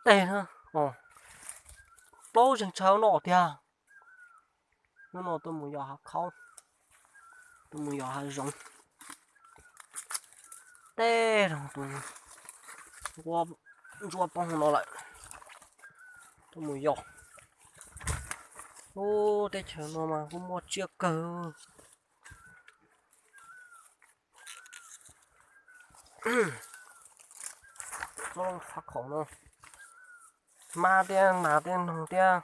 Tej na, plaub zeeg tshaw no tiag. Hnub no tuaj mus yos hav khaub, tuaj mus yos hav zoov. Tej zaug tus nquab ntsuab poob no lawm, tuaj mus yos. Ub, teb chaws no mas kuj muaj tsiaj kawg. Tsob loo txhab khaum no, hmab thiab nas thiab noog thiab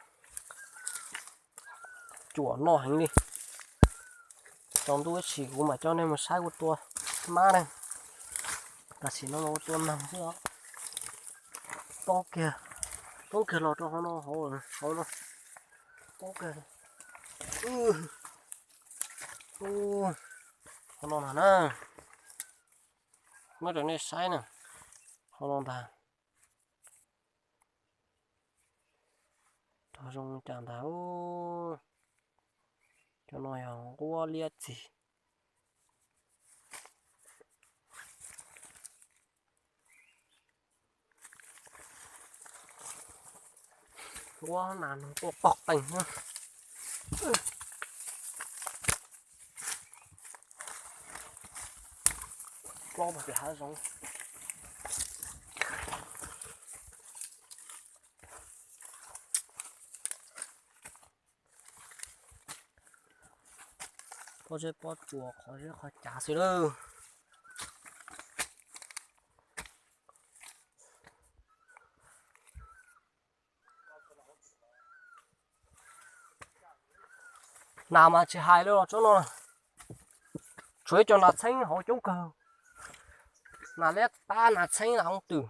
cuam noj heev li. Tsaus ntuj ib sim kuv mam coj nej mus saib kuv tua hmab ne. Tam sim no los tua noog xwb os. Poob kiag, poob kiag los rau hauv no, hauv, hauv no. Poob kiag. Ub, hauv no ntag na. Muab rau nej saib na. Hauv no ntag. Rog zoo li cas ntag. Cov no yog nquab liab txig. Nquab nas noog tuaj pog qeeg na. Plaub pem hav zoov. Pob zeb pob tsuas qhov zeb qhov cav xwb lawm. Nas mas tsis hais li los tsob no, tshuav ib co nas txheeb hauv coob kawg. Nas liab pab nas txheeb nas hoob twm.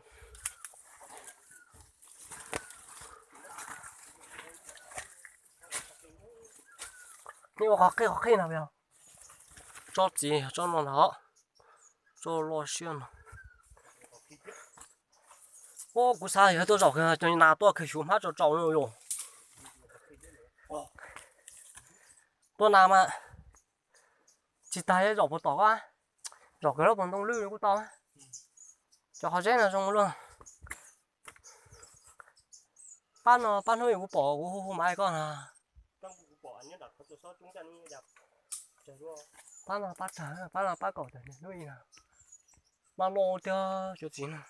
Nej ua qhov qhib qhov qhib no, tsob txiv tsob no ntag, tsob loj siab no. Ub, kuv xav yog tuaj zaum kiag cov nas tuaj kiag xyuv hmab tsau tsau no yom. Tua nas mas tsis tas zaum puas tom, zaum kiag lub puas ntoo lwj kuj tau. Cov qhov zeb no zoo luaj. Pab no pab hnub ib kuv pom kuv hu hu mas koj na. Pab no pab tsawg, pab no pab kaum tawm niag hnub ib na. Mas no tiag cov txiv no.